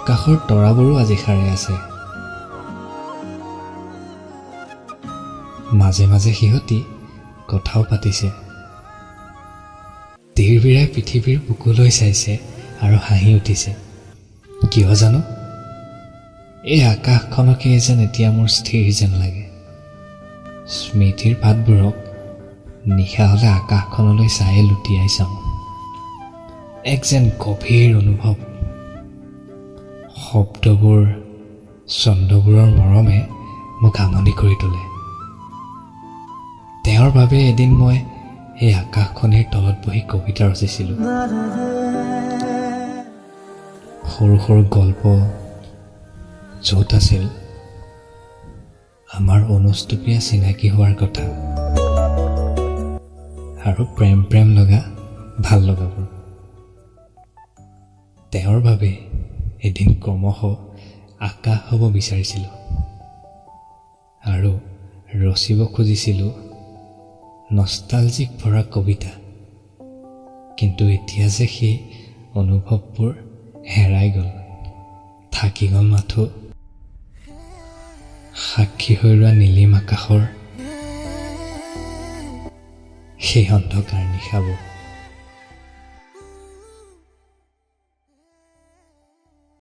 আকাশৰ তৰাবোৰো আজি সাৰে আছে। মাজে মাজে সিহঁতি কথাও পাতিছে। তিৰবিৰাই পৃথিৱীৰ বুকুলৈ চাইছে আৰু হাঁহি উঠিছে। কিয় জানো এই আকাশখনকেই যেন এতিয়া মোৰ স্থিৰ যেন লাগে। স্মৃতিৰ পাতবোৰক নিশা হ'লে আকাশখনলৈ চায়ে লুটিয়াই চাওঁ। এক যেন গভীৰ অনুভৱ। শব্দবোৰ, ছন্দবোৰৰ মৰমে মোক আমনি কৰি তোলে। তেওঁৰ বাবে এদিন মই এই আকাশখনিৰ তলত বহি কবিতা ৰচিছিলোঁ। সৰু সৰু গল্প, য'ত আছিল আমাৰ অনুষ্টুপীয়া চিনাকি হোৱাৰ কথা আৰু প্ৰেম প্ৰেম লগা ভাল লগাবোৰ। তেওঁৰ বাবে এদিন ক্ৰমশঃ আকাশ হ'ব বিচাৰিছিলোঁ আৰু ৰচিব খুজিছিলোঁ নষ্টালজিক ভৰা কবিতা। কিন্তু এতিয়া যে সেই অনুভৱবোৰ হেৰাই গ'ল, থাকি গ'ল মাথো সাক্ষী হৈ ৰোৱা নীলিম আকাশৰ সেই অন্ধকাৰ নিশাবোৰ।